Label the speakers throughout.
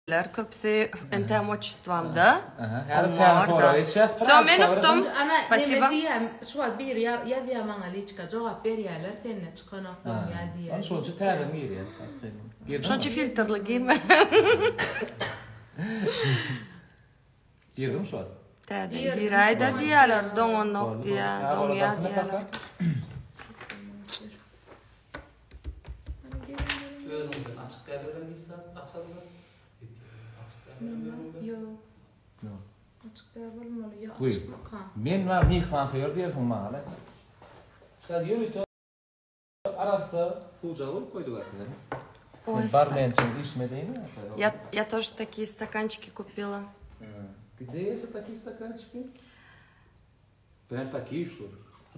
Speaker 1: Ler köpüsi entäm otçestwamda.
Speaker 2: Aha, häzir täze soraga geçýäs.
Speaker 1: Wsё, men utdum.
Speaker 3: Ana,
Speaker 1: Spasibo.
Speaker 3: neme diýýär, şu wagt biri ýazýar maňa liçka, jogap berýärler, sende çykanok doňýar diýýär.
Speaker 2: Ony şonça täzeden girýär.
Speaker 1: Şonça filtrli girme.
Speaker 2: Girdim şu wagt.
Speaker 1: Täzeden giräýdä diýýärler, doňanok diýýär, doňýar diýýärler.
Speaker 4: Özüňden açyk gäberlen hiç zat açarlar.
Speaker 3: Ýok.
Speaker 2: Ýok.
Speaker 3: Açyk däl bolmaly. Ýa açykmyka?
Speaker 2: Men bar myhmansöýer diýersiň maňa-da. Şular ýörite arassa suwjagy bolup goýduk size.
Speaker 1: Ой,
Speaker 2: Barmençiň işime deýin.
Speaker 1: Я, я тоже такие стаканчики купила.
Speaker 2: Где есть такие стаканчики? Прям такие, что ли?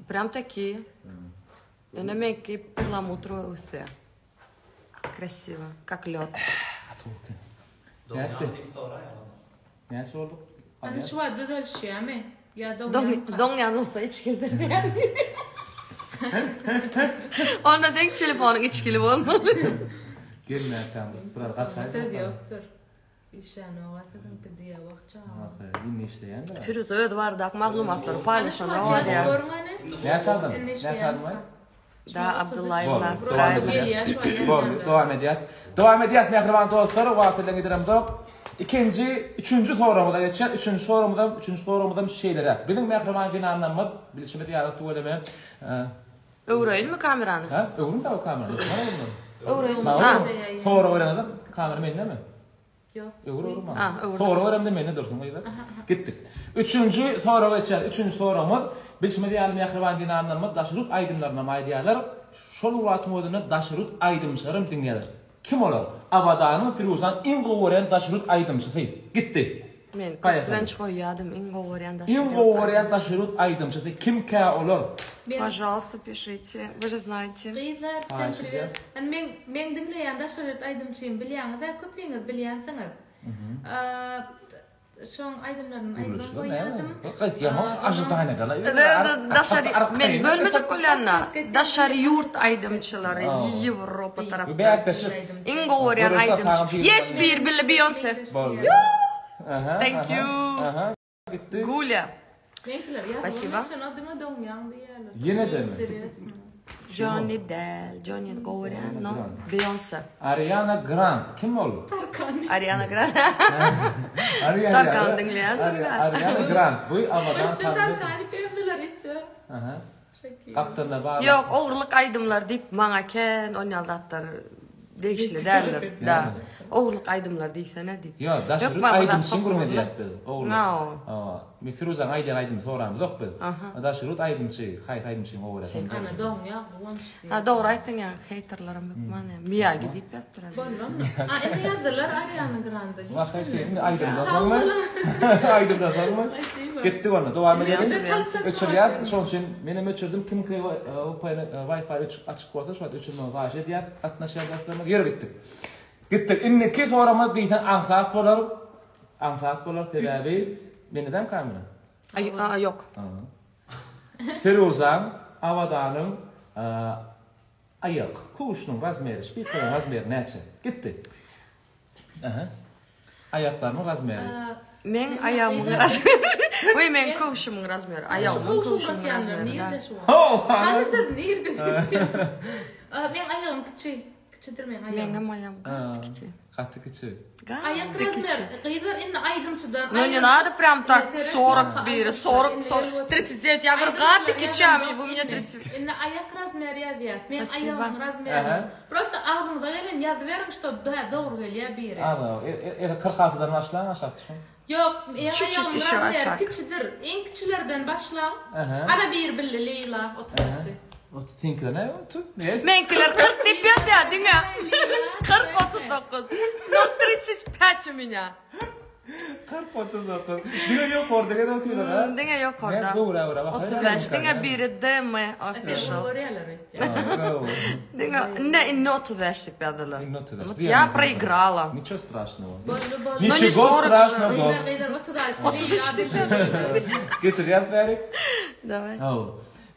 Speaker 1: Прям такие. Ýöne meňki perlamutr öwüsýär. Krasiwo, kak lýod.
Speaker 2: Nätdi? Näçe bolduk?
Speaker 3: Ana şu wagt düzelişýärmi? Ýa doňýarmyka?
Speaker 1: Doňýan bolsa içgilidir diýýän. Onda seň telefonyň içgili bolmaly.
Speaker 2: Gelmänkäň biraz gaçaýdyk.
Speaker 3: Söz ýokdur. Işlänok-a siziňki diýýä wah çagam.
Speaker 2: Indi işleýändir.
Speaker 1: Firuza özi baradaky maglumatlary paýlaşanda bolýar.
Speaker 2: Näçe adam? Näçe adam bar?
Speaker 1: Da Abdullaýewna.
Speaker 2: Boldy, dowam edýäs. Dowam edýäs mähriban dostlar, wagt elden gidiremzok. Ikinji, üçünji soragymyza geçýäs. Üçünji soragymyzam, üçünji soragymyzam şeýleräk. Biziň mähriban zenanlarymyz, bilşimiz ýaly tüweleme,
Speaker 1: Öwreýinmi kamerany?
Speaker 2: Hä? Öwrün dagy kamerany.
Speaker 1: Öwreýin.
Speaker 2: Ha. Sorag bereňizde kamera mendemi?
Speaker 3: Ýok.
Speaker 2: Öwür öwür maňa.
Speaker 1: Ha, öwürdim.
Speaker 2: Sorag beremde mende dursun gyzlar. Gitdik. Üçünji soraga geçýäris. Üçünji soragymyz, bilşimiz ýaly mähriban zenanlarymyz daşary ýurt aýdymlarynam aýdýarlar. Şol wagtyň özünde daşary ýurt aýdymçylaram diňleýärler. Kim olar? Abadanyň, Firuzanyň iň gowy görýän daşary ýurt aýdymçysy. Gitdi.
Speaker 1: Men köplenç goýýadym iň gowy görýän daşary
Speaker 2: Iň gowy görýän daşary ýurt aýdymçysy kimkä olar?
Speaker 1: Pažalsta pişite, вы же знаете.
Speaker 3: Gyzlar wsem priwet. Indi meň meň diňleýän daşary ýurt aýdymçym bilýäňiz-ä köpüňiz bilýänsiňiz. Şoň aýdymlaryny aýdybam goýýadym.
Speaker 1: Daşary men bölmejek bolýan-da. Daşary ýurt aýdymçylary Ýewropa tarapdan. Iň gowy görýän aýdymçy. Yes bir bile Beýonse. Thank you. Gulya. Spasiba.
Speaker 2: Ýene-demi?
Speaker 1: Johnny däl. Johnny gowy görýän, no Beýonse.
Speaker 2: Ariana Grande kim ol?
Speaker 1: Ariana Grande. Tarkany diňleýänsiň-dä.
Speaker 2: Ariana Grande bu Abadan
Speaker 3: Tarkany berdiler ise.
Speaker 2: Aha. Gapdalynda bar.
Speaker 1: Ýok, ogurlyk aýdymlar diýip maňa kän onýaly zatlar degişli däldir. Da. Ogurlyk aýdymlar diýsene diýip.
Speaker 2: Ýok, daşary ýurt aýdymçyny gürrüň edýäs biz. Ogurlyk.
Speaker 1: Hawa.
Speaker 2: Men Firuzaň aýdýan aýdymyny soramzok biz. Daşary ýurt aýdymçy, haýsy aýdymçyny gowy görýär şony
Speaker 3: Ana doňýa guwanç diýýär.
Speaker 1: Ha dogry aýtdyň ýa heýterlerim hökman ýa. Miýagi diýip ýazypdyr.
Speaker 3: Bolmamy? A indi ýazdylar Ariana Grande.
Speaker 2: Başga şey indi aýdymdan soňmy? Aýdymdan soňmy? Gitdik onda dowam edelim. Öçürýäs. Şonuň üçin menem öçürdim. Kim ki Wi-Fi açyk bolsa şu wagt öçürmegi haýyş edýäs. Gatnaşýan dostlarymyz. Ýör gitdik. Gitdik. Indiki soragymyz diýseň aňsat bolar. Aňsat bolar sebäbi mendedem kamera.
Speaker 1: Aý a ýok.
Speaker 2: Firuzaň Abadanyň aýak köwşüniň razmeri, şpilkalaryň razmeri näçe? Gitdi. Aha. Aýaklarynyň razmeri.
Speaker 1: Meň aýagymyň razmeri. Weý meň köwşümiň razmeri. Aýagymyň köwşümiň razmeri.
Speaker 3: Nirde şu? Hany siz nirde? Meň aýagym kiçi. Kiçidir meň aýagym.
Speaker 1: Meňem aýagym gaty kiçi.
Speaker 2: Gaty kiçi.
Speaker 3: Aýak razmer. Gyzlar indi aýdymçydan.
Speaker 1: No ne nada prям tak 41, 40, 40, 39. Я говорю, gaty kiçi, a вы мне 30.
Speaker 3: Indi aýak razmer ýazýas. Meň aýagymyň razmeri. Prosta agzyňyza gelen ýazyberiň, şto dogry gelýär biri.
Speaker 2: Ana, 46-dan başlaň aşak düşüň.
Speaker 3: Ýok, meň aýagymyň razmeri kiçidir. Iň kiçilerden başlaň. Ana biri bildi, Leýla 36.
Speaker 2: Seňkiler näme otuz?
Speaker 1: Meňkiler 40 diýip ýazýar diňe. 40 39. No 35 u меня.
Speaker 2: 40 39. Diňe ýokarda gene otyrlar ha.
Speaker 1: Diňe ýokarda.
Speaker 2: Men göwrä görä bak.
Speaker 1: 35 diňe biri DM official.
Speaker 3: Görýärler öýtýän.
Speaker 1: Diňe indi indi 35 diýip ýazdylar.
Speaker 2: Indi 35.
Speaker 1: Я проиграла.
Speaker 2: Niço straşnogo.
Speaker 3: Boldy boldy.
Speaker 2: Niçego straşnogo.
Speaker 3: Gyzlar gyzlar 36.
Speaker 1: 33 diýip ýazdylar.
Speaker 2: Geçirýäs bärik.
Speaker 1: Daway.
Speaker 2: Hawa.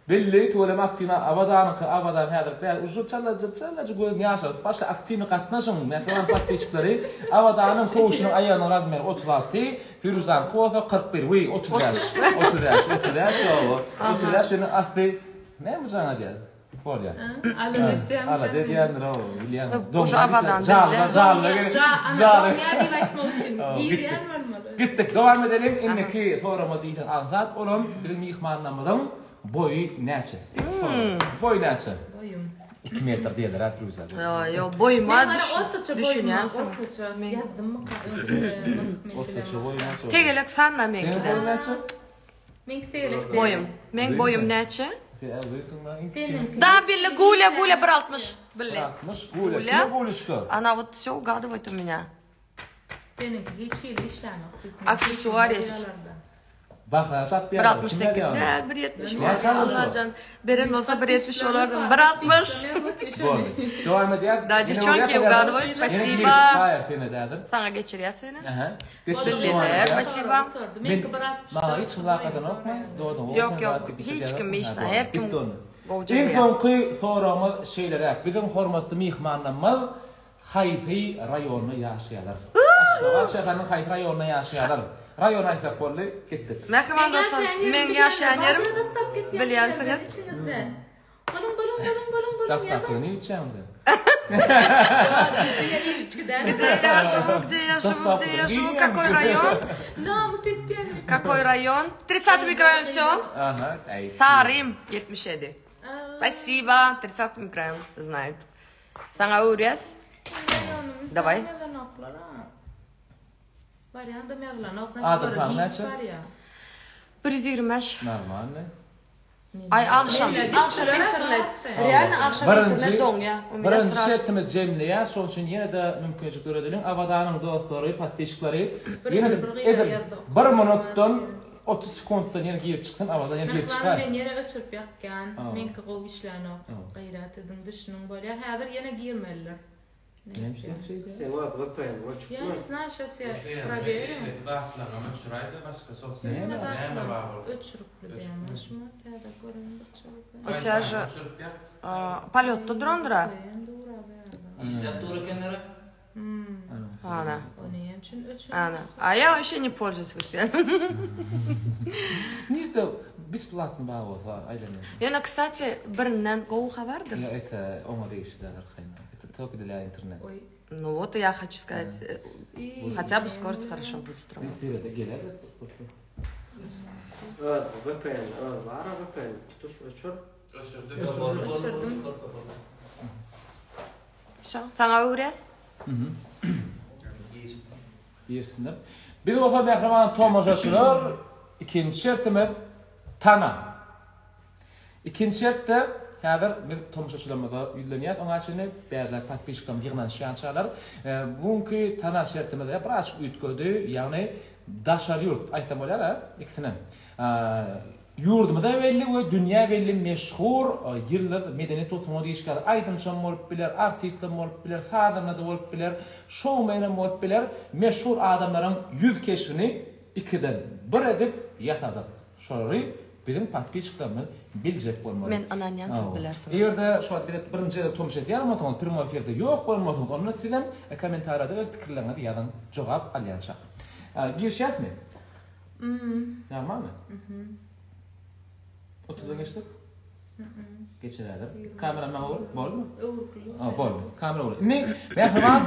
Speaker 2: Billi tüweleme aktiwny Abadanyňky Abadan häzir bäri uje çalaja çalaja gözüni ýaşardyp başla aktiwny gatnaşyň mähriban podpisçikleri Abadanyň köwşüniň aýagynyň razmeri 36 Firuzaňky bolsa 41 wiý 35 35 35 ýoga 35 ýöne asly näme jaň edýär bolýa
Speaker 3: Alada etýän.
Speaker 2: Alada edýändir o bilýän.
Speaker 1: Uje Abadan billi.
Speaker 2: Jalla gerek.
Speaker 3: Jalla diýip aýtmak üçin girýän bolmaly.
Speaker 2: Gitdik dowam edeliň indiki sorama diýseň aňsat olam biziň myhmanlarymyzyň Boýy näçe? Boýy näçe?
Speaker 3: Boýum.
Speaker 2: 2 metr diýerler ha Firuza.
Speaker 1: Ýo, ýo, boýuma düşünýänsiň.
Speaker 3: Ortaça ýazdymmy?
Speaker 2: Ortaça boýy näçe?
Speaker 1: Tegelek sanna meňki.
Speaker 2: Seň boýuň näçe?
Speaker 3: Meňki tegelek.
Speaker 1: Boýum. Meň boýum näçe? Da billi Gulya Gulya 1.60 billi.
Speaker 2: 1.60 Gulya. Gulya. Gulечка.
Speaker 1: Она вот все угадывает у меня.
Speaker 3: Seniňki hiç hili işlänok.
Speaker 1: Aksesuar es.
Speaker 2: Baha tapýar.
Speaker 1: 1.68 däl, 1.70 boldy. Allajan beren bolsa 1.70 bolardym. 1.60.
Speaker 2: Boldy. Dowam edýär.
Speaker 1: Da, девчонки, угадывают. Спасибо. Saňa geçirýär seni.
Speaker 2: Aha.
Speaker 1: Billiler, спасибо.
Speaker 2: Men maňa hiç kim lak atanokmy? Doduň.
Speaker 1: Ýok, ýok. Hiç kim hiç her kim gowja
Speaker 2: Iň soňky soragymyz şeýleräk. Biziň hormatly myhmanlarymyz Haýsy raýonda ýaşaýarlar? Aşgabat şäheriniň haýsy raýonynda ýaşaýarlar? Raýony aýtsak boldy, gitdik.
Speaker 1: Mähriban dostlar, meň ýaşaýan ýerim bilýänsiňiz.
Speaker 3: Boluň boluň boluň boluň boluň.
Speaker 2: Daslapky ne içýäň sen?
Speaker 1: Gde ýa живу, gde ýa живу, gde ýa живу, какой raýon?
Speaker 3: Namys etýän.
Speaker 1: Какой raýon? 30 mikroraýon всё.
Speaker 2: Aha.
Speaker 1: Sarym 77. Спасибо, 30 mikroraýon знает. Saňa öwürýäs. Daway.
Speaker 3: Barýandam ýazylanok.
Speaker 2: Adam sany näçe?
Speaker 1: 125.
Speaker 2: Normalny.
Speaker 1: Aý agşam. Agşam internet. Realno agşam internet doňýa.
Speaker 2: Birinji şertimiz jemleýär. Şonuň üçin ýene-de mümkinçilik döredeliň. Abadanyň dostlary, podpisçiklary ýene edil bir minutdan 30 sekuntdan ýene girip çyksyn, Abadan ýene girip çykar.
Speaker 3: Men ýene öçürip ýakýan. Meňki gowy işlänok. Gaýrat ediň, düşüniň bolýa. Häzir ýene girmelidir.
Speaker 2: Näme üçin şeýdýär?
Speaker 4: Seň wagty VPN öçükmi?
Speaker 3: Я не знаю, сейчас я проверю.
Speaker 5: Zatlaryňam öçüräýde başga sosýet näme bar bolsa.
Speaker 3: Öçüripli diýýän. Şuny täze göreýin bir çabuk.
Speaker 1: O тебя же polýotda durandyr-a.
Speaker 4: Işläp dur ekenler.
Speaker 1: Ana.
Speaker 3: O näme üçin öçürip?
Speaker 1: Ana. A я вообще не пользуюсь VPN.
Speaker 2: Nirde besplatny bar bolsa aýlanýar.
Speaker 1: Ýöne kstati birinden gowy habardyr.
Speaker 2: Ýa ete oňa degişli däl arkaýyn. Ete tok edilýär internet.
Speaker 3: Oý.
Speaker 1: Ну вот я хочу сказать, хотя бы скорость хорошо будет работать.
Speaker 2: Sirede geler.
Speaker 4: Öz VPN, öz bar VPN tutuş öçür.
Speaker 5: Öçürdük.
Speaker 3: Öçürdüm.
Speaker 1: Всё, saňa öwürýäs.
Speaker 2: Girsinler. Biz bolsa mähriban tomaşaçylar ikinji şertimiz tana. Ikinji şertde häzir biz tomaşaçylarymyza ýüzlenýäs. Oňa çenli bärde podpisçiklerimiz ýygnanyşýançalar. Bu günki tana şertimiz biraz üýtgedi. Ýagny daşary ýurt aýtsam bolýar-a ikisinem. Ýurdumyza belli we dünýä belli meşhur ýyldyz medeniýet we sungat işgäri aýdymçam bolup biler, artistem bolup biler, sazanda-da bolup biler, şoumenem bolup biler, meşhur adamlaryň ýüz keşbini ikiden bir edip ýasadyk. Şolary biziň podpisçiklerimiz biljek bolmaly.
Speaker 1: Men ynanýan siz bilersiňiz.
Speaker 2: Eger-de şu wagt bize birinji gezek tomaşa edýän bolsaňyz, primoý efirde ýok bolan bolsaňyz, onda sizem kommentariýada öz pikirleriňizi ýazyň, jogap alýançak. Girişýäsmi? Normalmy? Otuzdan geçdik? Geçer häzir. Kamera maňa öwür, bolmy?
Speaker 3: Öwürgli.
Speaker 2: Ha, boldy. Kamera öwür. Indi mähriban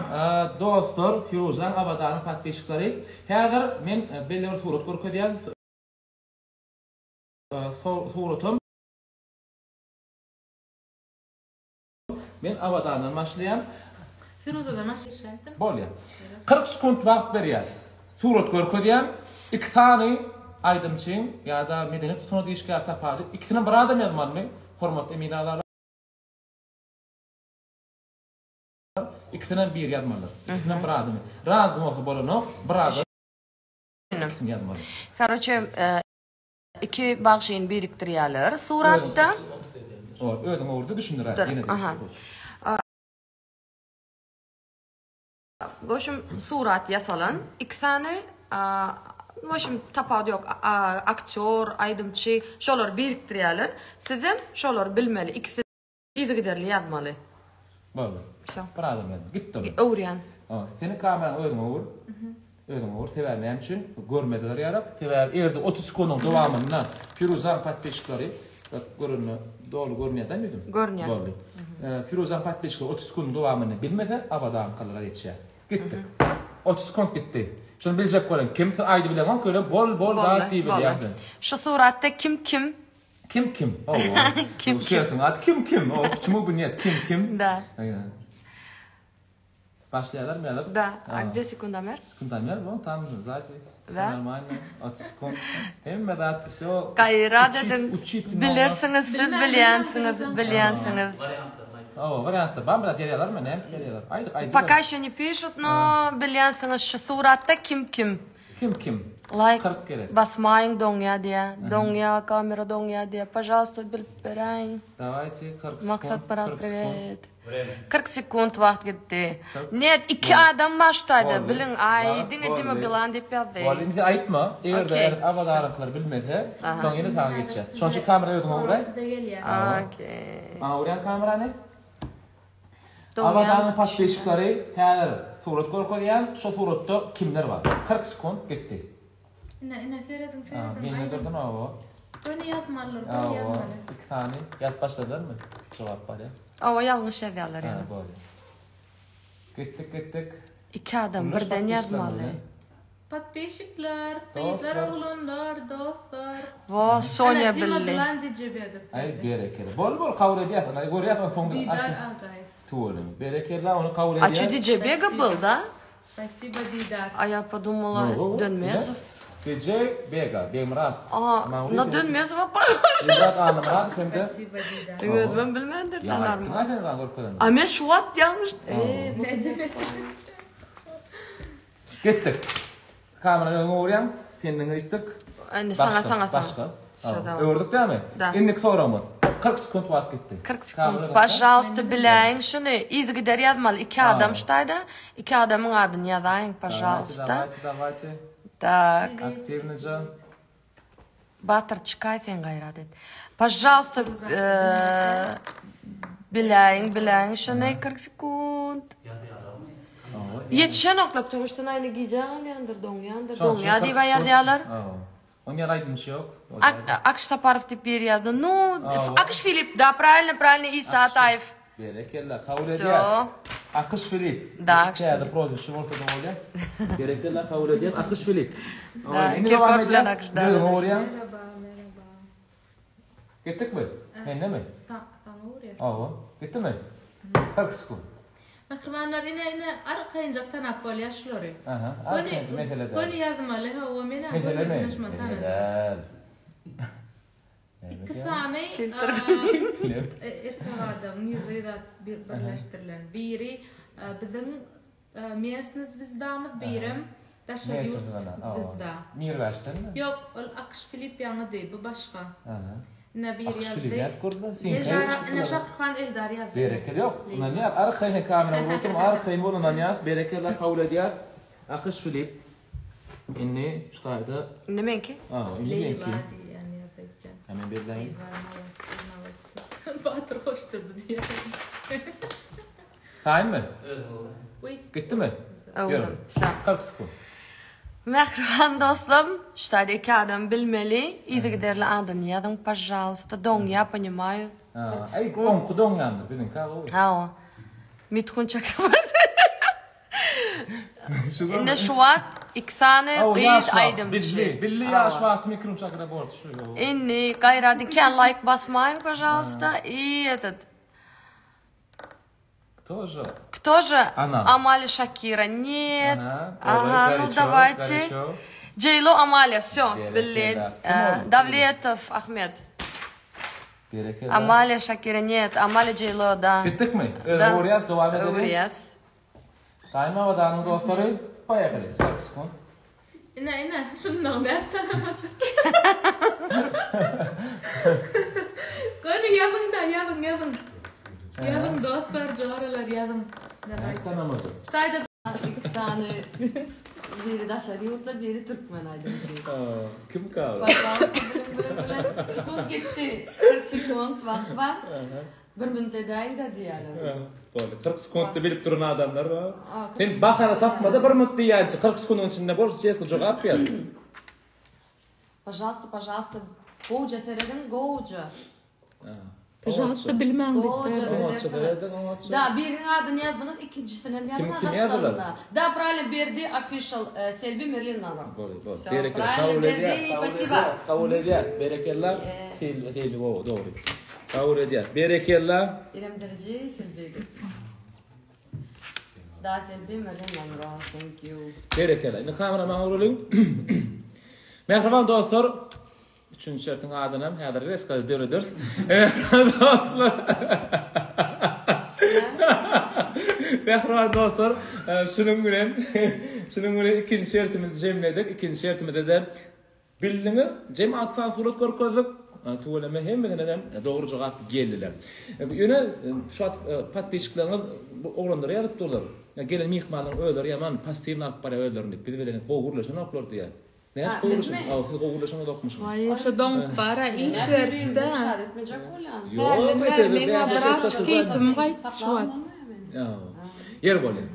Speaker 2: dostlar, Firuzaň Abadanyň podpisçikleri, häzir men belli bir surat görkezýän. Suratam Men Abadandan başlaýan.
Speaker 3: Firuzadan başlaýan.
Speaker 2: Bolýar. 40 sekunt wagt berýäs. Surat görkezýän. Iki sany aýdymçyň ýa-da medeniýet sungat işgäri tapady. Ikisini bir adam ýazmalymy? Hormatly emin agzalar. Ikisinem biri ýazmalydyr. Ikisinem bir adamy. Razy bolsa bolanok, bir adam ikisini ýazmaly.
Speaker 1: Karoçe, iki bagşyny birikdirýärler suratda.
Speaker 2: Özüň ugurda düşündir ýene de.
Speaker 1: Aha. Goşum surat ýasalan iki sany. W общем, tapawudy ýok. Aktýor, aýdymçy, şolary birikdirýärler. Sizem şolary bilmeli. Ikisi yzygiderli ýazmaly.
Speaker 2: Boldy.
Speaker 1: Wsё.
Speaker 2: Bir adam ýazdy. Gitdi ol.
Speaker 1: Öwürýän.
Speaker 2: Hawa, seniň kameraňy özüň öwür. Özüň öwür. Sebäbi näme üçin? Görmezler ýarak. Sebäbi erde 30 sekundyň dowamynda Firuzaň podpisçikleri bak görünme doly görünýär dämi ýüzüm?
Speaker 1: Görünýär.
Speaker 2: Boldy. Firuzaň podpisçikleri 30 sekundyň dowamynda bilmese Abadaňkylara geçýär. Gitdik. 30 sekunt gitdi. Şuny biljek bolan kim? Siz aýdy bileňok ýöne bol bol zat diýip bilýärsiň.
Speaker 1: Şu suratda kim kim?
Speaker 2: Kim kim? Hawa.
Speaker 1: Kim kim?
Speaker 2: Şertiň ady kim kim? O почему бы нет? Kim kim?
Speaker 1: Da.
Speaker 2: Başlaýarlar mı ýazyp?
Speaker 1: Da. A gdzie sekundomer?
Speaker 2: Sekundomer bu tam zazi.
Speaker 1: Da.
Speaker 2: Normalno. 30 sekund. Hemme zat wsё.
Speaker 1: Gaýrat ediň. Bilersiňiz siz bilýänsiňiz bilýänsiňiz.
Speaker 2: Hawa, wariantlar bar, biraz ýazýarlarmy, näme ýazýarlar? Aýdyk, aýdyk.
Speaker 1: Пока еще не пишут, но bilýänsiňiz şu suratda kim kim.
Speaker 2: Kim kim?
Speaker 1: Laýk
Speaker 2: 40 gerek.
Speaker 1: basmaýyň doňýa diýä. Doňýa, kamera doňýa diýä. Pažalsta bilip beräýiň.
Speaker 2: Dawajte 40 sekund.
Speaker 1: Maksat brat
Speaker 2: 40 sekund.
Speaker 1: privet. 40 sekunt wagt gitdi. Net iki adam bar şu taýda biliň aý diňe Dima Bilan diýip ýazdy.
Speaker 2: Boldy indi aýtma. Eger-de
Speaker 1: Okey.
Speaker 2: Abadaryňkylar bilmese, soň ýene saňa geçýär. Şonuň üçin kamera özüňe uraý.
Speaker 1: Okey.
Speaker 2: Maňa urýan kamerany.
Speaker 1: Doňýan
Speaker 2: Abadanyň podpisçiklary häzir surat görkezýän, şo suratda kimler bar? 40 sekunt gitdi.
Speaker 3: Ine, ine serediň, serediň.
Speaker 2: Mende
Speaker 3: Aýdyň.
Speaker 2: dursun owo.
Speaker 3: Göni ýazmalylar, göni
Speaker 2: Owo,
Speaker 3: ýazmaly.
Speaker 2: iki sany ýazyp başladylarmy? Jogap bar ýa.
Speaker 1: Owa ýalňyş ýazýarlar
Speaker 2: Ha,
Speaker 1: ýöne.
Speaker 2: boldy. Gitdik, gitdik.
Speaker 1: Iki adam
Speaker 2: Bunlar
Speaker 1: birden
Speaker 2: podpisçiler
Speaker 1: ýazmaly.
Speaker 2: mi?
Speaker 3: Podpisçikler, gyzlar,
Speaker 2: Dostlar.
Speaker 3: oglanlar, dostlar.
Speaker 1: Wo, Sonýa
Speaker 3: Ine, Dima
Speaker 1: bildi.
Speaker 3: Bilan DJ Begov.
Speaker 2: Aý, berekella. Bol, bol, kabul edýäs. Ony görýäs, ony soňda
Speaker 3: Didar
Speaker 2: artist
Speaker 3: Agaýew.
Speaker 2: Tüweleme. Berekella, ony kabul
Speaker 1: A çü
Speaker 2: edýäs.
Speaker 1: DJ Bega
Speaker 3: Spasibo.
Speaker 1: byl, da?
Speaker 3: Spasibo, Didar.
Speaker 1: A ýa podumala
Speaker 2: No,
Speaker 1: Dönmezow.
Speaker 2: DJ Bega, Begmyrat.
Speaker 1: A,
Speaker 2: Mawlid
Speaker 1: na Dönmezowa pahoj.
Speaker 2: Begmyrat Annamyrat hem de.
Speaker 3: Spasibo, Didar.
Speaker 1: Özümem bilmändirin
Speaker 2: Ýa,
Speaker 1: anarmy.
Speaker 2: aýtdyň-a sen maňa görkezen.
Speaker 1: A men şu wagt ýalňyş. Eee,
Speaker 2: Gitdik. Kamerany öňe urýaň, senden geçdik.
Speaker 1: Indi saňa saňa saňa.
Speaker 2: Başga.
Speaker 1: Şo da.
Speaker 2: Öwürdik dämi?
Speaker 1: Da.
Speaker 2: Indiki soragymyz. 40 sekunt wagt gitdi.
Speaker 1: 40 sekunt. Pažalsta biläýiň şuny. Yzygider ýazmaly. Iki adam şu taýda. Iki adamyň adyny ýazaýyň, pažalsta.
Speaker 2: Dawajte, dawajte.
Speaker 1: Tak.
Speaker 2: Aktiwnyja.
Speaker 1: Batyr çykaý sen gaýrat et. Pažalsta biläýiň, biläýiň şuny 40 sekunt. Ýetişenoklar, потому что naýny gijä galýandyr, doňýandyr, doňýa diýip ýazýarlar.
Speaker 2: Oň ýaly aýdymçy ýok.
Speaker 1: Akyş Saparow diýip biri ýazdy. Nu, Akyş Filip, da, pravilno, pravilno, Isa Ataýew.
Speaker 2: Berekella, kabul edýär. Akyş Filip.
Speaker 1: Da, Akyş
Speaker 2: Täze proýekti bolsa-da bolýar. Berekella, kabul edýär. Akyş Filip.
Speaker 1: Da, Kirkor bilen Akyş da.
Speaker 3: Merhaba, merhaba.
Speaker 2: Gitdikmi? Mendemi?
Speaker 3: Saňa urýar.
Speaker 2: Hawa. Gitdimi? 40 sekunt.
Speaker 3: Mähribanlar ine ine arkaýynjak tanap bolýar şulary.
Speaker 2: Aha, arkaýynjak mesele däl.
Speaker 3: Göni ýazmaly hawa menä
Speaker 2: Mesele mi?
Speaker 3: Mesele
Speaker 2: däl.
Speaker 3: Iki sany erkek adamyň ýüzi zat birleşdirilen. Biri biziň mesny zwizdamyz, birem daşary ýurt zwizda.
Speaker 2: Mirwäşdenmi?
Speaker 3: Ýok, ol Akyş Filip ýaňydy, bu başga.
Speaker 2: Aha.
Speaker 3: Ine biri
Speaker 2: Akyş
Speaker 3: ýazdy.
Speaker 2: Filip ýat gördi.
Speaker 3: Eldar, ine Şahrukhan Eldar ýazdy.
Speaker 2: Berekella ýok. Ynanýar. Arkaýyn kamera bolup oturma, arkaýyn bol ynanýar. Berekella kabul edýär. Akyş Filip. Indi şu taýda.
Speaker 1: Indi meňki.
Speaker 2: Ha, indi meňki.
Speaker 3: Leýla diýýän ýazdy ekän.
Speaker 2: Hemen belläýin.
Speaker 3: Leýla, molodcy, molodcy. Batyr hoşdurdy diýýär.
Speaker 2: Taýynmy?
Speaker 3: Uý.
Speaker 2: Gitdimi?
Speaker 1: Öwrüm. Wsё.
Speaker 2: 40 sekund.
Speaker 1: Mähriban dostum, şu taýda iki adam bilmeli. Yzygiderli adyny ýazyň, pažalsta. Doňýa, понимаю.
Speaker 2: Ha, Aý, oňky doňýandyr, biziňki gowy.
Speaker 1: Hawa. Mithun Çakrabarty. Indi şu wagt iki sany gyz aýdymçy.
Speaker 2: Billi, billi ýaş wagty Mithun Çakraborty şu.
Speaker 1: Indi gaýrat kän laýk basmaýyň, pažalsta. I этот
Speaker 2: Кто же?
Speaker 1: Кто же?
Speaker 2: Она.
Speaker 1: Амалия Шакира. Нет.
Speaker 2: Ага,
Speaker 1: Ага, ну
Speaker 2: горячо,
Speaker 1: давайте.
Speaker 2: горячо.
Speaker 1: Джейло Амалия, все.
Speaker 2: Berekella.
Speaker 1: Billi. Э, Давлетов Ахмед.
Speaker 2: Berekella.
Speaker 1: Амалия Шакира, нет. Амалия Джейло, да.
Speaker 2: Gitdikmi?
Speaker 1: Da.
Speaker 2: Öwürýäs, dowam edelim.
Speaker 1: Öwürýäs.
Speaker 2: Taýyn Abadanyň dostlary, poýehali. 40 sekund.
Speaker 3: Ine ine şundan nätdi tanamajak. Göni ýazyň da ýazyň ýazyň. Ýazyň dostlar, joralar ýazyň.
Speaker 2: Nätdi tanamajak?
Speaker 3: Ştaýda
Speaker 1: Iki sany. Biri daşary ýurtly, biri türkmen aýdymçy.
Speaker 2: Kim ka?
Speaker 1: Pažalsta biliň biliň biliň. Sekunt gitdi. 40 sekunt wagt bar. Bir minut edäýiň-dä diýýärler.
Speaker 2: Boldy. 40 sekuntda bilip duran adamlar bar.
Speaker 1: A, 40
Speaker 2: Sen bahana tapma-da bir minut diýýänçä 40 sekundyň içinde bol, çesno jogap ber.
Speaker 1: Pažalsta, pažalsta. Gowja serediň, gowja.
Speaker 3: Pažalsta bilmäň diýip
Speaker 1: Gowja
Speaker 3: berdi.
Speaker 2: Oňatça
Speaker 1: bilersiňiz.
Speaker 2: serediň, oňatça.
Speaker 1: Da, biriniň adyny ýazdyňyz, ikinjisini hem
Speaker 2: Kim-
Speaker 1: ýazyň
Speaker 2: kim ýazdylar?
Speaker 1: gapdalynda. Da, правильно, Berdi official, e, Selbi Merlin Monroe.
Speaker 2: Boldy, boldy.
Speaker 1: Всё,
Speaker 2: Berekella.
Speaker 1: правильно,
Speaker 2: Kabul
Speaker 1: Berdi,
Speaker 2: edýär, kabul
Speaker 1: спасибо.
Speaker 2: edýär, kabul edýär. Berekella.
Speaker 1: Yes.
Speaker 2: Selbi, Selbi, gowy, dogry. Kabul edýär. Berekella.
Speaker 1: İrem Derici, Selbi. Da, Selbi Merlin Monroe, thank you.
Speaker 2: Berekella. Indi kamera maňa urulyň. Mähriban dostlar, üçünji şertiň adyny hem häzir reska dörederis. Mähriban dostlar. Mähriban dostlar, e, şunuň bilen şunuň bilen ikinji şertimizi jemledik. Ikinji şertimizde de Bildiňiz, jem alty sany surat görkezdik. Tüweleme hemmesine-de dogry jogap geldiler. Ýöne şu wagt podpisçikleriňiz bu oglanlara ýazyp durlar. Gelen myhmanlaryň özleri ýaman passiwny alyp barýar özlerini diýip. Biz bilen gowy gürleşenoklar diýýär. Näçe gowy gürleşen? Aw, siz gowy gürleşeňizokmyşyň.
Speaker 3: Waý, şo doňup bar-a, iş beripdi.
Speaker 2: Ýok,
Speaker 3: Meň-ä biraz keýpim gaýtdy şu wagt.
Speaker 2: Ýer bolýar.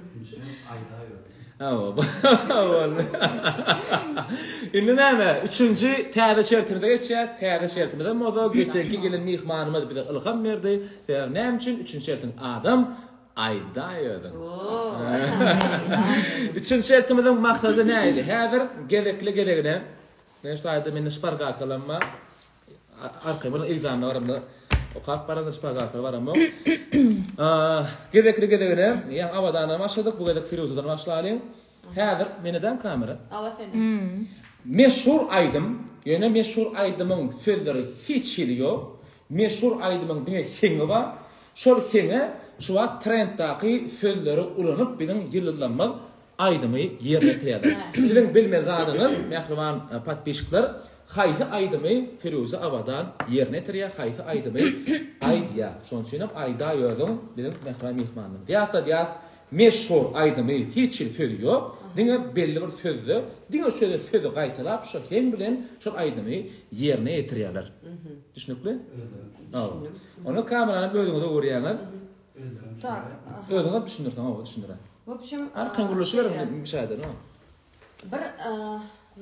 Speaker 2: Hawa, boldy. Indi näme? Üçünji täze şertimize geçýäs. Täze şertimizem bolsa geçenki gelen myhmanymyz bize ylham berdi. Sebäbi näme üçin? Üçünji şertiň adam aýdaý özüň. Üçünji şertimiziň maksady nähili? Häzir gezekli gezegine men şu taýda mende şpargakalam bar. Arkaýyn boluň, ekzamene baramda okap baramda şpagatyna baramok. Gezekli gezegine, ýaňy Abadandan başladyk, bu gezek Firuzadan başlalyň. Häzir menedäm kamera?
Speaker 1: Awa sende.
Speaker 2: Meşhur aýdym, ýöne meşhur aýdymyň sözleri hiç hili ýok. Meşhur aýdymyň diňe heňi bar. Şol heňe şu wagt trenddaky sözleri ulanyp biziň ýyldyzlarymyz aýdymy ýerine ýetirýärler. Siziň bilmeli zadyňyz, mähriban podpisçikler, haýsy aýdymy Firuze Abadan ýerine ýetirýär, haýsy aýdymy aýdýar. Şonuň üçin hem aýdaý özüň biziň mähriban myhmanymyz. Ýatladýas, meşhur aýdymy hiç hili sözi ýok, diňe belli bir sözde, diňe şöyle sözi gaýtalap, şo heň bilen şol aýdymy ýerine ýetirýärler. Düşnükli? Düşündim. Onda kamerany özüňize öwürýäňiz.
Speaker 1: Tak.
Speaker 2: Özüňiz düşündirseň, hawa, düşündiräý.
Speaker 1: W obşem,
Speaker 2: Arkaýyn gürleşiberiň, bir şey aýdan, ha.
Speaker 1: Bir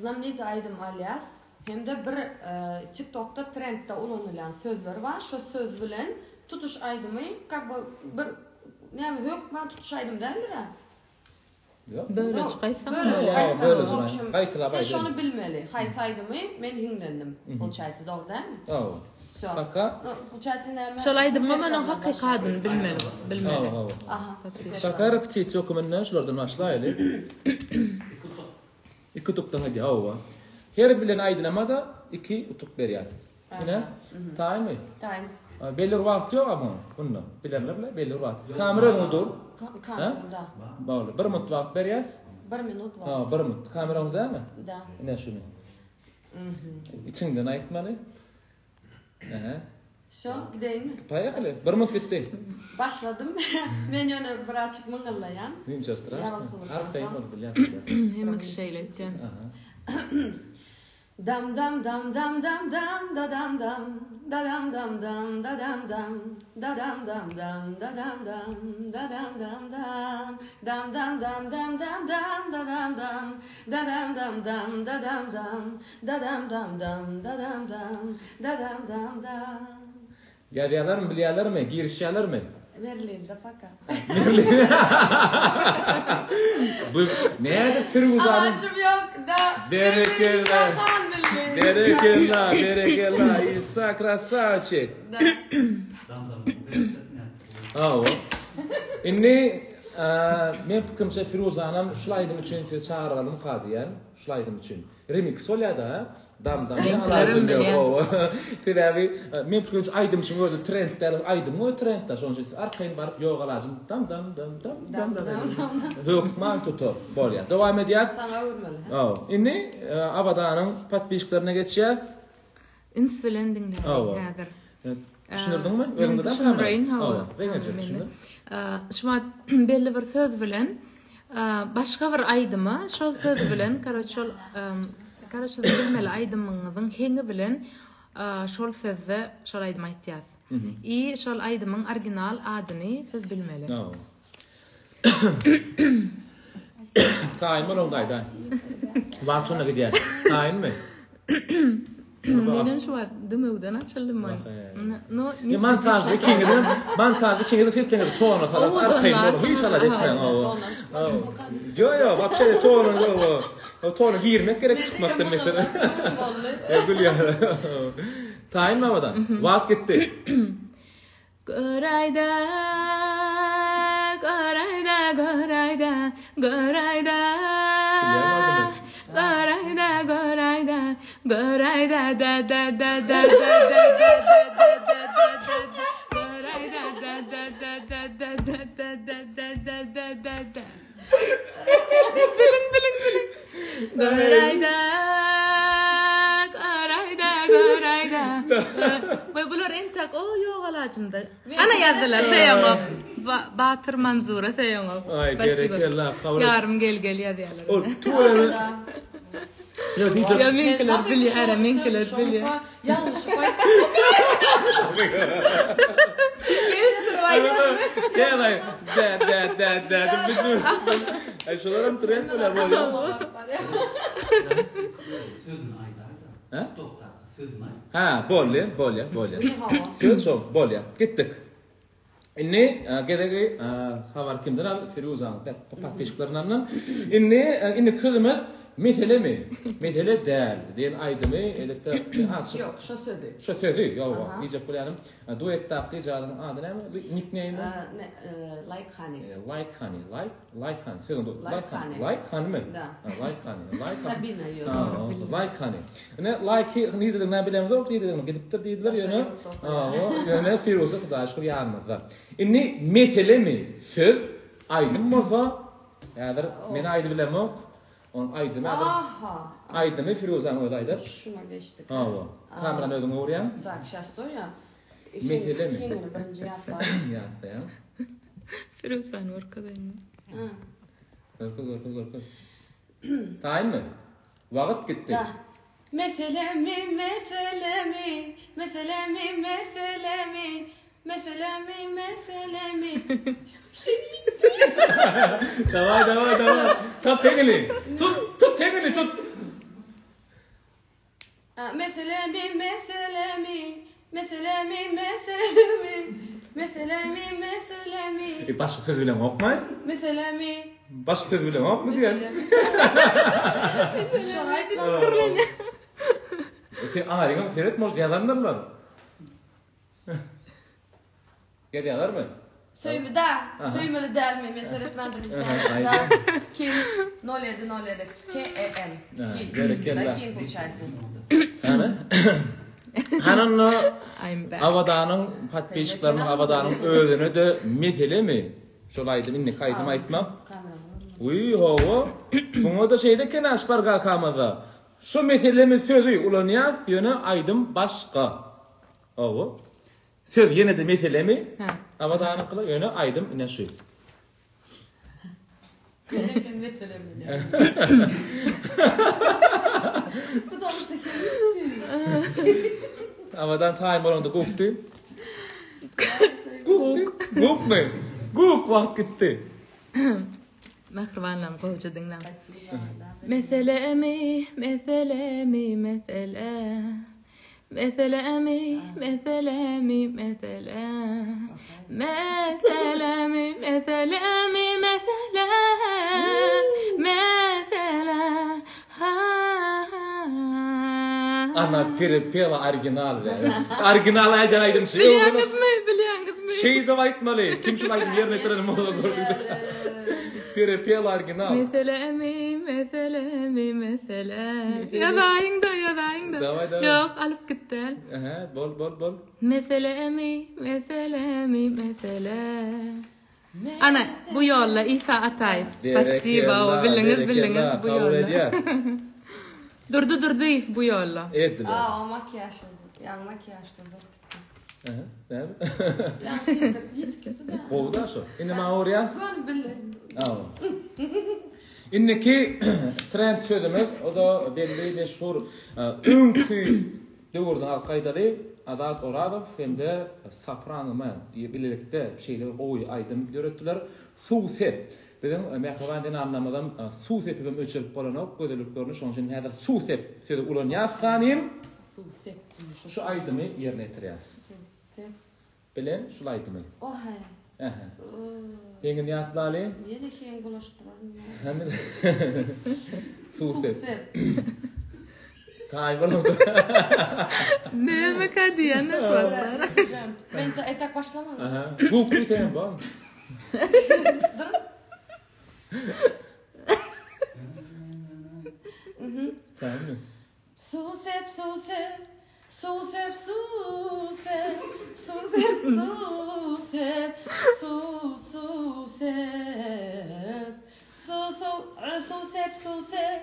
Speaker 1: znamenitý aýdym alýas, hem-de bir TikTokda trendde ulanylýan sözler bar, şo söz bilen tutuş aýdymy, kak by bir näme hökman tutuş aýdym däldir-ä?
Speaker 2: Ýok.
Speaker 3: Bölejik aýtsaň
Speaker 1: Bölejik
Speaker 3: bolýar.
Speaker 1: aýtsaň,
Speaker 2: Bölejik
Speaker 1: w obşem,
Speaker 2: gaýtalap
Speaker 1: siz
Speaker 2: aýdaýyn.
Speaker 1: şony bilmeli, haýsy aýdymy men hiňlendim, получается, dogry dälmi?
Speaker 2: Hawa.
Speaker 1: Wsё.
Speaker 2: Paka.
Speaker 1: No, получается, näme?
Speaker 3: Şol aýdymam onuň hakyky adyny bilmeli, bilmeli.
Speaker 2: Hawa, hawa.
Speaker 1: Aha.
Speaker 2: Paka repetisiýa höküminde şulardan başlaýaly. Iki utukdan gidýär, hawa. Her bilen aýdylama-da iki utuk berýär. Ine, taýynmy?
Speaker 1: Taýyn.
Speaker 2: Belli bir wagt ýok ama bunda. Bilerler-le, belli bir wagt. Kamera özüňe dur.
Speaker 1: Kamera, da.
Speaker 2: Boldy. Bir minut wagt berýäs.
Speaker 1: Bir minut wagt.
Speaker 2: Ha, bir minut. Kameraňyz dälmi?
Speaker 1: Da.
Speaker 2: Ine şuny. Içiňden aýtmaly. Aha.
Speaker 1: Wsё, gideýinmi?
Speaker 2: Poýehali. Bir minut gitdi.
Speaker 1: Başladym. Men ýöne birazjyk myňňyllaýan.
Speaker 2: Niçe straşno.
Speaker 1: Ýarasylykdan
Speaker 2: Arkaýyn
Speaker 1: soň.
Speaker 2: bol, bilýän.
Speaker 3: Hemme kişi şeýle etýär.
Speaker 2: Aha.
Speaker 1: Dam dam dam dam dam dam da dam dam da dam dam dam da dam dam da dam dam dam da dam dam da dam dam dam dam dam dam dam dam dam da dam dam da dam dam dam da dam dam da dam dam dam da dam dam da dam dam dam
Speaker 2: Ýazýarlarmy, bilýärlermi, girişýärlermi?
Speaker 1: Berlinde paka.
Speaker 2: Berlin. Bu nädip Firuzanyň
Speaker 1: Alajym ýok da.
Speaker 2: Berekella. Berekella, berekella. Isa krasavçik.
Speaker 1: Da.
Speaker 2: Hawa. Indi men pikirimçe Firuzanam şul aýdym üçin sizi çagyralymyka diýýän, şul aýdym üçin. Remix bolýada ha. Dam dam.
Speaker 3: Reňklerem bilýän.
Speaker 2: Sebäbi men pikirimçe aýdymçyň özi trend däl, aýdymyň özi trendde. Şonuň üçin siz arkaýyn baryp ýok alajym dam dam dam dam dam dam. Hökman tutar. Bolýar. Dowam edýäs.
Speaker 1: Saňa öwürmeli.
Speaker 2: Hawa. Indi Abadanyň podpisçiklerine geçýäs.
Speaker 3: Üns bilen diňläýin häzir.
Speaker 2: Düşündirdiňmi?
Speaker 3: Men düşündireýin, hawa.
Speaker 2: Reňeje düşündir.
Speaker 3: Şu wagt belli bir söz bilen. Başga bir aýdyma şol söz bilen, karoç şol karoç siz bilmeli aýdymyňyzyň heňi bilen şol sözde şol aýdymy aýtýas. I şol aýdymyň original adyny siz bilmeli.
Speaker 2: Taýyn boluň daýda. Wagt şonda gidýär. Taýynmy?
Speaker 3: Menem şu wagt dümewden açyldym aý. No,
Speaker 2: ne montažda ikiňizem, montažda ikiňiziň sesleňizi tona salyp arkaýyn boluň. Hiç alada etmäň. Ýo ýo, wapşe tona ýo. O tona girmek gerek çykmakdan beter.
Speaker 1: Boldy.
Speaker 2: Gülýär. Taýynmy Abadan? Wagt gitdi.
Speaker 3: Göräýdä, göräýdä, göräýdä, göräýdä. Göräýdä, göräýdä, göräýdä, dä dä dä dä dä dä dä dä dä dä dä dä dä. Göräýdä, dä dä dä dä dä dä dä dä dä dä dä dä dä. Biliň, biliň, biliň. Göräýdä, göräýdä, göräýdä. We bular entek o ýok alajymda. Ana ýazdylar söýeňok. Batyr Manzura söýeňok.
Speaker 2: Aý berekella
Speaker 3: kabul. Ýarym gel gel ýazýarlar.
Speaker 2: Ol tüweleme. Ýa diýjek.
Speaker 3: Ýa meňkiler bilýär, meňkiler bilýär.
Speaker 1: Ýalňyşyp aýtdym.
Speaker 3: Gelişdirip aýdýarmy?
Speaker 2: Täze dä dä dä dä diýip bizim. Aý şolaram trend bolýar bolýar.
Speaker 5: Sözüni aýdaýda.
Speaker 2: Hä?
Speaker 5: TikTokdaky sözüni aýt.
Speaker 2: Hä, bolýar, bolýar, bolýar. Söz şo, bolýar. Gitdik. Indi gezegi habar kimden al? Firuzaň podpisçiklaryndan. Indi indiki sözümiz meselemi? Mesele däl diýen aýdymy elbetde açyk.
Speaker 1: Ýok, şo sözi.
Speaker 2: Şo sözi, ýok, diýjek bolýanym. Duetdaky gyzjagazyň ady näme? Nickname?
Speaker 1: Like honey.
Speaker 2: Like honey, like, like honey. Sözüň like honey. Like honeymi?
Speaker 1: Da.
Speaker 2: Like honey, like honey.
Speaker 1: Sabina ýok.
Speaker 2: Like honey. Ine laýky nirededigini bilemzok, nirededigini gidipdir diýdiler ýöne ýöne Firuza Hudaýa şükür ýanymyzda. Indi meselemi söz aýdym bolsa häzir men aýdybilemok. Onuň aýdymy häzir
Speaker 1: Aha.
Speaker 2: Aýdymy Firuzanyň özi aýdar.
Speaker 1: Şuna geçdik.
Speaker 2: Hawa. Kamerany özüň öwürýäň.
Speaker 1: Tak, şas stoýa.
Speaker 2: Meselemi?
Speaker 1: Heňini birinji ýatlaýyn.
Speaker 2: Ýatlaýaň.
Speaker 3: Firuzany görkezeýinmi?
Speaker 2: Görkez, görkez, görkez. Taýynmy? Wagt gitdi.
Speaker 1: Da. Meselemi, meselemi, meselemi, meselemi, meselemi, meselemi.
Speaker 2: Daway, daway, daway. Tut heňini. Tut, tut heňini, tut.
Speaker 1: Meselemi, meselemi, meselemi, meselemi, meselemi, meselemi.
Speaker 2: E, başga söz bileňokmy?
Speaker 1: Meselemi.
Speaker 2: Başga söz bileňokmy diýen?
Speaker 1: Şoňa aýtmaly.
Speaker 2: Sen aýyňam seret, может, ýazandyrlar. Gelýärlermi?
Speaker 1: Söýme da, söýmeli dälmi? Men seretmändim. Da, kim? 07 07 K E N. Kim?
Speaker 2: Berekella.
Speaker 1: Da kim получается?
Speaker 2: Hany? Hany onda
Speaker 3: I'm back.
Speaker 2: Abadanyň podpisçikleriniň Abadanyň özüne-de meselemi? Şol aýdym indiki aýdym aýtmak. Wiý, hawa. Muňa-da şeýle eken-ä şpargakamyzda. Şu meselemi sözi ulanýas, ýöne aýdym başga. Hawa. Söz ýene-de meselemi?
Speaker 3: Hä.
Speaker 2: Abadanyňkylar ýöne aýdym ine şu.
Speaker 1: Eken meselemi diýýär. Bu da
Speaker 2: Abadan taýyn bolanda gukdy. Guk. Gukmy? Guk wagt gitdi.
Speaker 3: Mähribanlarym gowja diňläň. Meselemi, meselemi, mesele. Meselemi, meselemi, mesele. Meselemi, meselemi, mesele. Mesele. Ha.
Speaker 2: Ana perepela original be. Original aýdan aýdymçy.
Speaker 3: Bilýäňizmi, bilýäňizmi?
Speaker 2: Şeýdip aýtmaly. Kim şul aýdymy ýerine ýetiren bolsa gördük. Perepela original.
Speaker 3: Meselemi, meselemi, mesele. Ýazaýyň-da, ýazaýyň-da.
Speaker 2: Daway, daway.
Speaker 3: Ýok, alyp git däl.
Speaker 2: Ähä, bol, bol, bol.
Speaker 3: Meselemi, meselemi, mesele. Ana, bu ýolla Isa Ataýew. Spasiba, o bildiňiz, bildiňiz bu ýolla. Durdy Durdyýew bu ýolla.
Speaker 2: Edil.
Speaker 1: A, o makiýažly, ýaňy makiýažsyz bolup gitdi.
Speaker 2: Ähä, näme?
Speaker 1: Ýaňy ýitip gitdi-dä.
Speaker 2: Gowy-da şo. Indi maňa urýas.
Speaker 1: Göni bildi.
Speaker 2: Awa. Indiki trend sözümiz, o-da belli, meşhur, öňki döwürden alyp gaýdaly, Azat Orazow hem-de Soprano Man bilelikde şeýle bir gowy aýdym döretdiler. Suw sep. Biziň mähriban zenanlarymyzam suw sepibem öçürip bolanok gözelliklerini, şonuň üçin häzir suw sep sözi ulanýas hanym.
Speaker 1: Suw sep.
Speaker 2: Şu aýdymy ýerine ýetirýäs.
Speaker 1: Suw sep.
Speaker 2: Bilen şul aýdymy.
Speaker 1: Ohe.
Speaker 2: Ähä. Heňini ýatlaly.
Speaker 1: Ýene heň bulaşdyraryn.
Speaker 2: Suw sep. Taý bolamda.
Speaker 3: Näme ka diýen şu wagtlar.
Speaker 1: Men etak başlamaly.
Speaker 2: Aha. Guk diýseň bom.
Speaker 1: Dur.
Speaker 2: Tamam.
Speaker 1: Suw sep, suw sep, suw sep, suw sep, suw sep, suw sep, suw, suw sep, suw, suw, suw sep, suw sep,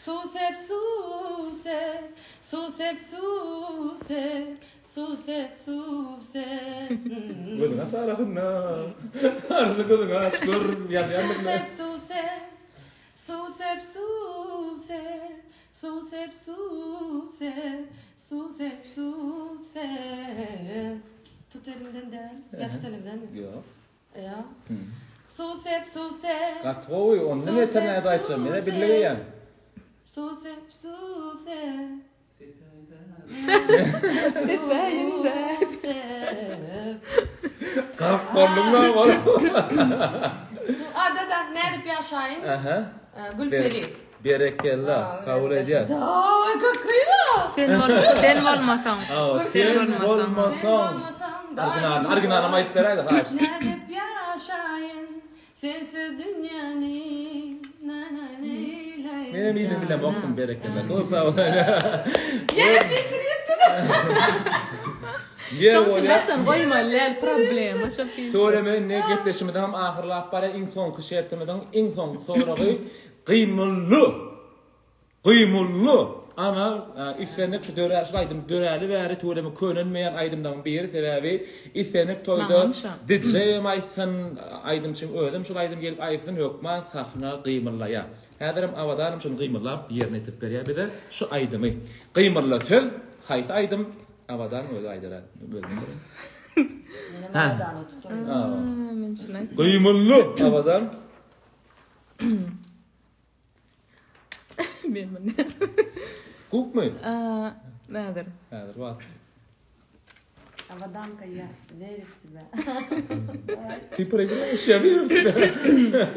Speaker 1: suw sep, suw sep, suw sep, suw sep, suw sep, suw sep.
Speaker 2: Gözüňi aç arasynda. Arasynda gözüňi aç, gör, ýazýandyr.
Speaker 1: Suw sep, suw sep, suw sep, suw sep, Suw sep, suw sep, suw sep, suw sep. Tut elimden däl. Ýa tut elimdenmi?
Speaker 2: Ýok.
Speaker 1: Ýa. Suw sep, suw sep.
Speaker 2: Gaty gowy, ondan beter nädip aýtjak, men-ä bildik eýýäm.
Speaker 1: Suw sep, suw sep.
Speaker 3: Sepäýin-dä.
Speaker 1: Suw sep.
Speaker 2: Gark bolduň-la, oglum.
Speaker 1: Suw, a, da-da, nädip ýaşaýyn?
Speaker 2: Aha.
Speaker 1: Gülperi.
Speaker 2: Berekella, kabul edýän.
Speaker 1: Daway kakyla.
Speaker 3: Sen bol sen bolmasaň.
Speaker 2: Sen bolmasaň. Original, originalyny aýdyp beräýde haýyş.
Speaker 1: Nädip ýaşaýyn sensiz dünýäni na na neýläýin.
Speaker 2: Menem ýene bilemokdym berekella. Köp sag bol.
Speaker 1: Ýene filtr ýetdi.
Speaker 2: Ýer
Speaker 3: Şoň üçin
Speaker 2: bolýar.
Speaker 3: başdan goýmaly däl problema şo filtr.
Speaker 2: Tüweleme indi gepleşimiziň hem ahyrlap barýar iň soňky şertimiziň iň soňky soragy Gymylly! Gymylly! Ana, islendik şu dörä, şul aýdym döräli bäri tüweleme könelmeýän aýdymlaryň biri, sebäbi islendik toýda DJ hem aýtsyn, aýdymçyň özem şul aýdymy gelip aýtsyn, hökman sahna gymyllaýar. Häzirem Abadanam şony gymyllap ýerine ýetirip berýär bize şu aýdymy. Gymylla söz haýsy aýdym? Abadan özi aýdar, özüm bilen.
Speaker 1: Menem Abadana tutaýyn.
Speaker 3: Men şuny aýtdym.
Speaker 2: Gymylly! Abadan.
Speaker 3: Men muny.
Speaker 2: Gukmy?
Speaker 3: Häzir.
Speaker 2: Häzir wagt.
Speaker 1: Abadanka я верю в тебя.
Speaker 2: Ты проиграешь, я верю в тебя.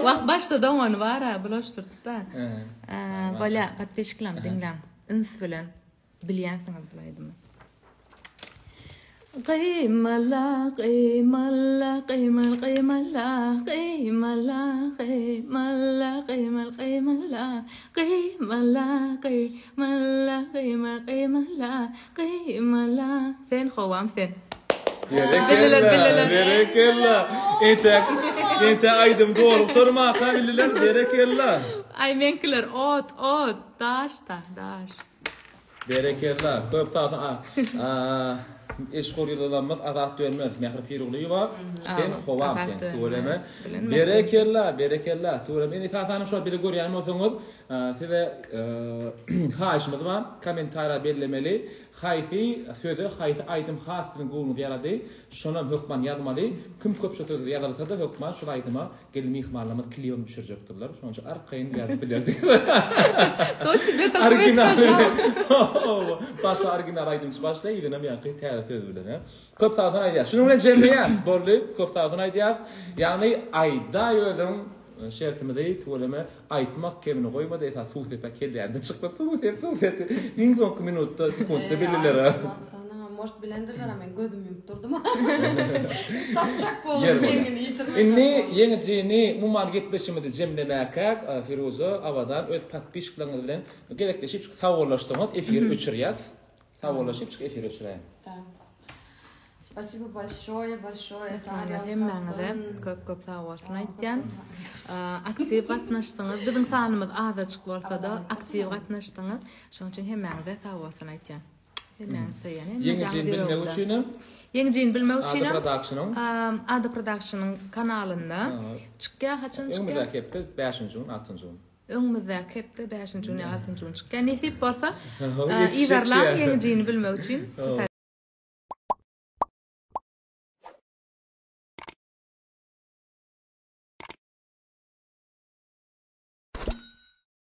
Speaker 3: Wah başda doňany bar-a, bulaşdyrdy-da. Bolýa, podpisçiklerim diňläň. Üns bilen. Bilýänsiňiz bul aýdymy. Gymala gymala gymal gymala gymala gymala gymal gymala gymala gymala gymal gymala gymala sen howam sen.
Speaker 2: Berekella, berekella. Entäk, entäk aýdym doly gutarmaka bildiler, berekella.
Speaker 3: Aý meňkiler ot ot daş da daş.
Speaker 2: Berekella, köp sag boluň. Meşhur ýyldyzlarymyz Azat Dönmez, Mähri Pirgulyýewa, sen howam sen, tüweleme. Berekella, berekella, tüweleme. Indi esasanam şol bizi görýän bolsaňyz, size haýyşymyz bar, kommentariýa bellemeli, haýsy söze, haýsy aýdym has siziň göwnüňize ýarady, şonam hökman ýazmaly. Kim köp şo sözi ýazylsa-da hökman şol aýdyma Gelin myhmanlarymyz klibem düşürjekdirler. Şonuň üçin arkaýyn ýazyp bilerdiňiz.
Speaker 3: Kto tebe takoý skazal?
Speaker 2: Başa original aýdymçy başlaýar, yzynam ýaňky täze söz bilen. Hä? Köp sag bolsun aýdýas. Şunuň bilen jemleýäs. Boldy. Köp sag bolsun aýdýas. Ýagny aýdaý özüň şertimizi tüweleme aýtmak kemini goýmady. Esasy suw sepä kellämden çykdy. Suw sep, suw sep. Iň soňky minutda, sekuntda bildiler.
Speaker 1: Может bilendirler men gözüm ýumup durdum. Tapjak bolup ýeňini ýitirmejek.
Speaker 2: Indi ýeňijini umuman gepleşigimizi jemlemäkäk Firuza Abadan öz podpisçikleriňiz bilen gezekleşip sagbollaşsaňyz efiri öçürýäs. Sagbollaşyp çyk efiri öçüräýiň.
Speaker 1: Spasibo bolşoýe bolşoýe.
Speaker 3: Myhmanlar hemmäňize köp köp sag bolsun aýtýan. Aktiw gatnaşdyňyz. Biziň sanymyz azajyk bolsada aktiw gatnaşdyňyz. Şonuň üçin hemmäňize sag bolsun aýtýan. Hemmäňizi söýýän.
Speaker 2: Ýeňijini bilmek üçinem.
Speaker 3: Ýeňijini bilmek üçin
Speaker 2: Ada Productionyň
Speaker 3: Ada Productionyň kanalynda çykýar. Haçan çykýar?
Speaker 2: Öňümizdäki hepde bäşinji gün, altynjy gün.
Speaker 3: Öňümizdäki hepde bäşinji gün ýa altynjy gün çykýar. Nesip bolsa yzarlaň ýeňijini bilmek üçin.